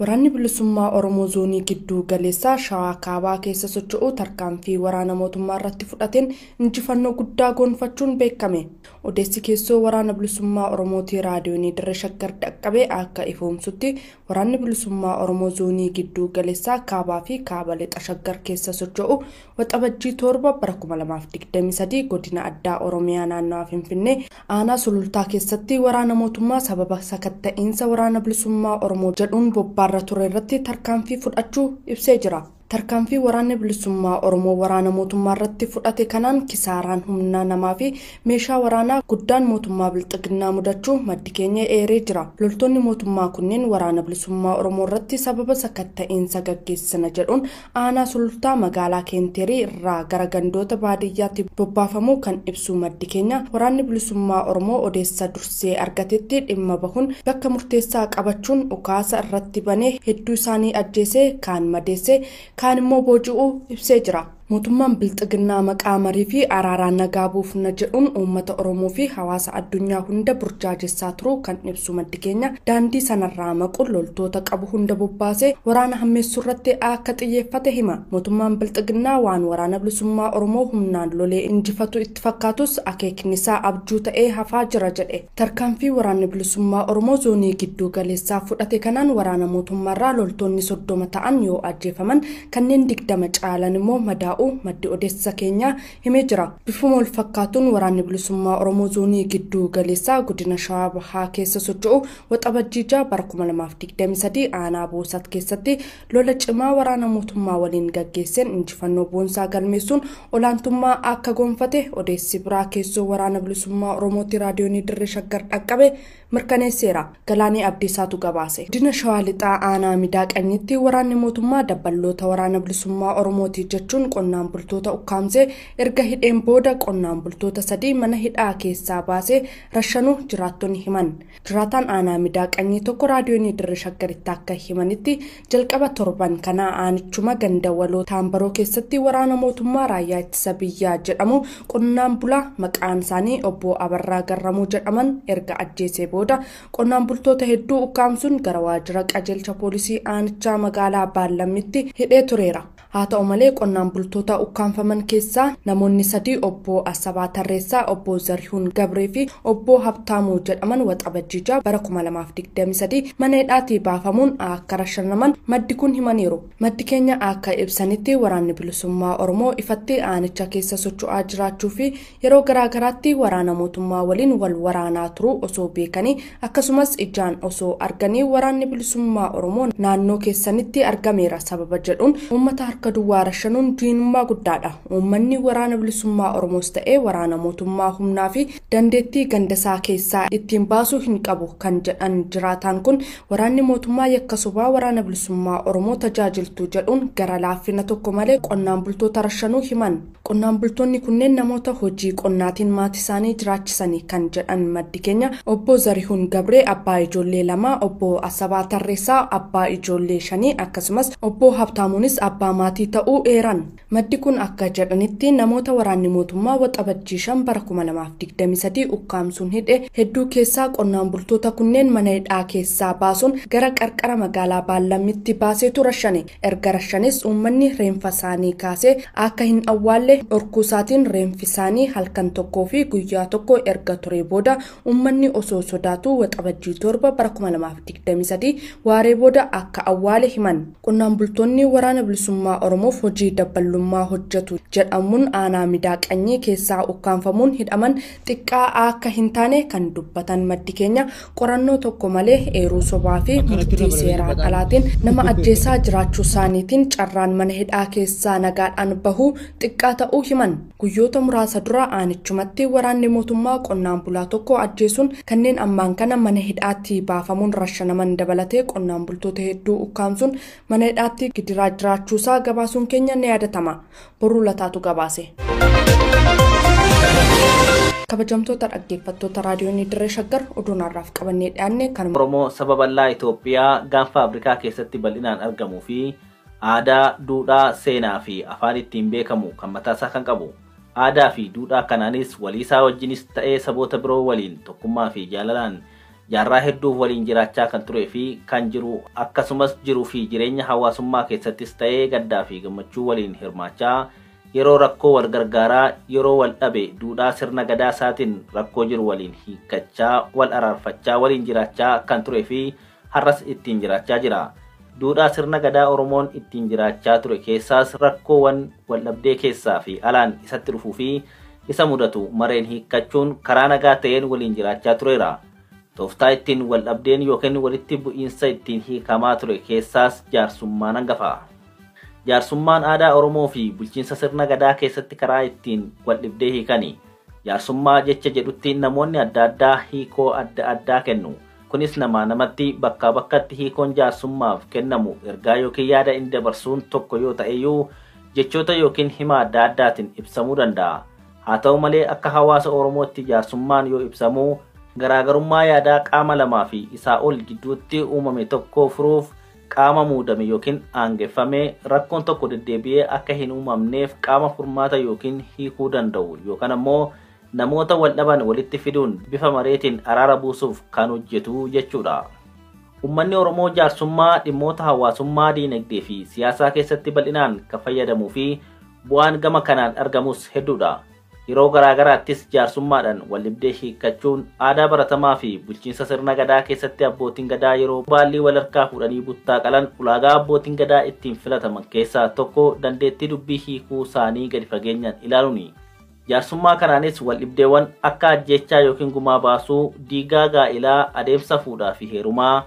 Waraanni Bilisummaa Oromoo Zoonii Gidduu Galeessaa Shawaa Kaabaa keessa socho'u tarkaanfii waraana mootummaa irratti fudhateen injifannoo guddaa gonfachuun beekame. Odeessi keessoo Waraana Bilisummaa Oromootii Raadiyoonii Dirree Shaggar dhaqqabee akka ifoomsutti, Waraanni Bilisummaa Oromoo Zoonii Gidduu Galeessaa Kaabaa fi Kaaba Lixa Shaggar keessa socho'u Waxabajjii 7 bara 2023 godina addaa Oromiyaa naannawaa Finfinnee aanaa Sulultaa keessatti waraana mootummaa sababa sakatta'iinsa Waraana Bilisummaa Oromoo jedhuun bobbaarra ture irratti tarkaanfii fudhachuu ibsee jira. Tarkaanfii Waraanni Bilisummaa Oromoo waraana mootummaa irratti fudhate kanaan kisaaraan humna namaa fi meeshaa waraanaa guddaan mootummaa Bilxiginnaa mudachuu maddi keenya eeree jira. Loltoonni mootummaa kunneen Waraana Bilisummaa Oromoo irratti sababa sakatta'iinsa gaggeessina jedhuun aanaa Sulultaa magaalaa Keenterii irraa gara gandoota baadiyyaatti bobbaafamuu kan ibsu maddi keenya, Waraanni Bilisummaa Oromoo odeessa dursee argatetti dhimma bahuun bakka murteessaa qabachuun dhukaasa irratti banee hedduu isaanii ajjeesee, kaan madeessee, kaan immoo booji'uu ibsee jira. Mootummaan Bilxiginnaa maqaa marii fi araaraan nagaa buufna jedhuun uummata Oromoo fi hawaasa addunyaa hunda burjaajessaa turuu kan ibsu maddi keenya, daandii sanarraa maquun loltoota qabu hunda bobbaasee waraana hammeessuu irratti akka xiyyeeffate hima. Mootummaan Bilxiginnaa waan Waraana Bilisummaa Oromoo humnaan lolee injifatu itti fakkaatus akeekni isaa abjuu ta'ee hafaa jira jedhe. Tarkaanfii Waraanni Bilisummaa Oromoo Zoonii Gidduu Galeessaa fudhate kanaan waraana mootummaarraa loltoonni 30 ta'an yoo ajjeefaman, kanneen 20 caalan immoo madaa'uu maddi odeessa keenyaa himee jira. Bifuma wal fakkaatuun Waraanni Bilisummaa Oromoo Zoonii Gidduu Galeessaa godina Shawaa Bahaa keessa socho'u Waxabajjii 6 bara 2023 aanaa Boosat keessatti lola cimaa waraana mootummaa waliin gaggeesseen injifannoo boonsaa galmeessuun olaantummaa akka gonfate odeessi biraa keessoo Waraana Bilisummaa Oromootti Raadiyoonii Dirree Shaggar dhaqqabe mirkaneesseera. Galaanee Abdiisaatu gabaase. Godina Shawaa Lixaa aanaa Midaa Qanyitti waraanni mootummaa dabballoota Waraana Bilisummaa Oromooti jechuun qonnaan bultoota ukkaamsee erga hidheen booda qonnaan bultoota sadii mana hidhaa keessaa baasee rashanuu jiraattonni himan. Jiraataan aanaa Midaa Qanyii tokko Raadiyoonii Dirree Shaggaritti akka himanitti, jalqaba torban kanaa aanichuma ganda Waloo Taambaroo keessatti waraana mootummaa raayyaa ittisa biyyaa jedhamu qonnaan bulaa maqaan isaanii obbo Abarraa Garramuu jedhaman erga ajjeesee booda qonnaan bultoota hedduu ukkaamsuun gara waajjira qajeelcha poolisii aanichaa magaalaa Baallammitti hidhee tureera. Haa ta'u malee, qonnaan bultoota ukkaamfaman keessaa namoonni sadii, obbo Asabaa Tarreessaa, obbo Zarihuun Gabree fi obbo Habtaamuu jedhaman, Waxabajjii 6 bara 2023 mana hidhaatii baafamuun akka rashanaman maddi kun himaniiru. Maddi keenya akka ibsanitti, Waraanni Bilisummaa Oromoo ifatti aanicha keessa socho'aa jiraachuu fi yeroo garaagaraatti waraana mootummaa waliin wal waraanaa turuu osoo beekanii, akkasumas ijaan osoo arganii, waraanni Bilisummaa Oromoo naannoo keessanitti argameera sababa jedhuun uummata harka duwwaa rashanuun diinummaa guddaadha. Uummanni Waraana Bilisummaa Oromoos ta'ee waraana mootummaa humnaa fi dandeettii gandasaa keessaa ittiin baasuu hin qabu kan jedhan jiraataan kun, waraanni mootummaa yakka sobaa Waraana Bilisummaa Oromoo tajaajiltuu jedhuun gara laaffina tokko malee qonnaan bultoota rashanuu himan. Qonnaan bultoonni kunneen namoota hojii qonnaatiin maatii isaanii jiraachisanii kan jedhan maddi keenya, obbo Zarihuun Gabree abbaa ijoollee lama, obbo Asabaa Tarreessaa abbaa ijoollee shanii, akkasumas obbo Habtaamuunis abbaa maatii ta'uu eeran. Maddi kun akka jedhanitti, namoota waraanni mootummaa Waxabajjii 5 bara 2023 ukkaamsuun hidhe hedduu keessaa qonnaan bultoota kunneen mana hidhaa keessaa baasuun gara qarqara magaalaa Baallammitti baaseetu rashane. Erga rashanis uummanni reenfa isaanii kaasee akka hin awwaalle dhorkuu isaatiin reenfi isaanii halkan tokkoo fi guyyaa tokko erga ture booda uummanni osoo sodaatu Waxabajjii 7 bara 2023 waaree booda akka awwaale himan. Qonnaan bultoonni Waraana Bilisummaa Oromoof hojii dabballummaa hojjetu jedhamuun aanaa Midaa Qanyii keessaa ukkaanfamuun hidhaman xiqqaa akka hin taane kan dubbatan maddi keenya, qorannoo tokko malee eeruu sobaa fi murtii seeraan alaatiin nama ajjeesaa jiraachuu isaaniitiin carraan mana hidhaa keessaa nagaadhaan bahuu xiqqaa ta'uu himan. Guyyoota muraasa dura aanichumatti waraanni mootummaa qonnaan bulaa tokko ajjeesuun kanneen ammaan kana mana hidhaatti baafamuun rashanaman dabalatee qonnaan bultoota hedduu ukkaamsuun mana hidhaatti gidiraa jiraachuusaa gabaasuun keenya ni yaadatama. Boruu Lataatu gabaase. Kabajamtoota dhaggeeffattoota Raadiyoonii Dirree Shaggar, oduun har'aaf qabannee dhiyaanne kanuma. Oromoo saba bal'aa Itoophiyaa gaanfa Afrikaa keessatti bal'inaan argamuu fi aadaa, duudhaa, seenaa fi afaan ittiin beekamu kan mataasaa kan qabu. Aadaa fi duudhaa kanaanis waliisaa wajjinis ta'ee saboota biroo waliin tokkummaa fi jaalalaan Jaarraa hedduuf waliin jiraachaa kan turee fi kan jiru akkasumas jiruu fi jireenya hawaasummaa keessattis ta'ee gaddaa fi gammachuu waliin hirmaachaa yeroo rakkoo wal gargaaraa yeroo wal dhabe duudhaa sirna gadaa isaatiin rakkoo jiru waliin hiikkachaa wal araarfachaa waliin jiraachaa kan turee fi har'as ittiin jiraachaa jira. Duudhaa sirna gadaa Oromoon ittiin jiraachaa ture keessaas rakkoowwan wal dhabdee keessaa fi alaan isatti dhufuu fi isa mudatu mareen hiikkachuun karaa nagaa ta'een waliin jiraachaa tureera. Tooftaa ittiin wal dhabdeen yookiin walitti bu'iinsa ittiin hiikamaa ture keessaas jaarsummaan hangafa. Jaarsummaan aadaa Oromoo fi bulchiinsa sirna gadaa keessatti karaa ittiin wal dhibdee hiikani. Jaarsummaa jecha jedhutti namoonni adda addaa hiikoo adda addaa kennu. Kunis namaa namatti bakkaa bakkatti hiikoon jaarsummaaf kennamu ergaa yookiin yaada inni dabarsuun tokko yoo ta'eyyuu jechoota yookiin hima adda addaatiin ibsamuu danda'a. Haa ta'u malee akka hawaasa Oromootti jaarsummaan yoo ibsamu garaagarummaa yaadaa qaama lamaa fi isaa ol gidduutti uumame tokko furuuf qaama muudame yookiin aangeffame rakkoon tokko deddeebi'ee akka hin uumamneef qaama furmaata yookiin hiikuu danda'u yookaan ammoo namoota wal dhaban walitti fiduun bifa mareetiin araara buusuuf kan hojjetu jechuudha. Uummanni Oromoo jaarsummaa dhimmoota hawaasummaa, diinagdee fi siyaasaa keessatti bal'inaan kan fayyadamuu fi bu'aan gama kanaan argamus hedduudha. Yeroo garaagaraattis jaarsummaadhaan waldhibdee hiikkachuun aadaa baratamaa fi bulchiinsa sirna gadaa keessatti abbootiin gadaa yeroo baallii wal harkaa fuudhanii buttaa qalan ulaagaa abbootiin gadaa ittiin filataman keessaa tokko dandeettii dubbii hiikuu isaanii gadi fageenyaan ilaaluuni. Jaarsummaa kanaanis waldhibdeewwan akka ajjeechaa yookiin gumaa baasuu, diigaa gaa'ilaa, adeemsa fuudhaa fi heerumaa,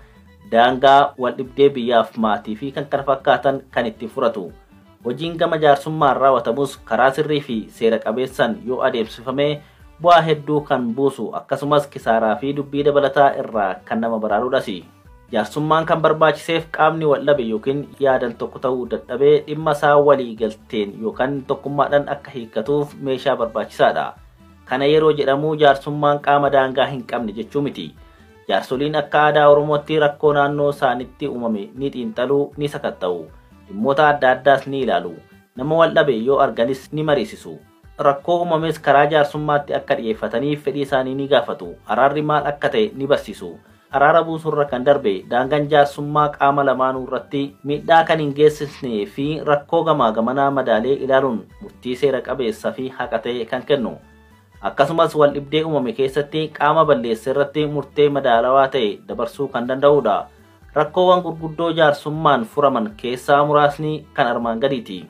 daangaa waldhibdee biyyaaf maatii fi kan kana fakkaatan kan ittiin furatu. Hojiin gama jaarsummaan raawwatamus karaa sirrii fi seera qabeessaan yoo adeemsifame bu'aa hedduu kan buusu akkasumas kisaaraa fi dubbii dabalataa irraa kan nama baraaruudhas. Jaarsummaan kan barbaachiseef qaamni wal dhabe yookiin yaadan tokko ta'uu dadhabee dhimma isaa walii galteen yookaan tokkummaadhaan akka hiikkatuuf meeshaa barbaachisaadha. Kana yeroo jedhamu jaarsummaan qaama daangaa hin qabne jechuu miti. Jaarsoliin akka aadaa Oromootti rakkoo naannoo isaanitti uumame ni xiinxalu, ni sakatta'u. Dhimmoota adda addaas ni ilaalu. Nama wal dhabe yoo arganis ni mariisisu. Rakkoo uumames karaa jaarsummaatti akka dhiyeeffataniif fedhii isaanii ni gaafatu. Araarri maal akka ta'e ni barsiisu. Araara buusurra kan darbe daangaan jaarsummaa qaama lamaanuu irratti miidhaa kan hin geessisnee fi rakkoo gamaa gamanaa madaalee ilaaluun murtii seera qabeessaa fi haqa ta'e kan kennu. Akkasumas wal dhibdee uumame keessatti qaama balleesse irratti murtee madaalawaa ta'e dabarsuu kan danda'udha. Rakkoowwan gurguddoo jaarsummaan furaman keessaa muraasni kan armaan gadiiti.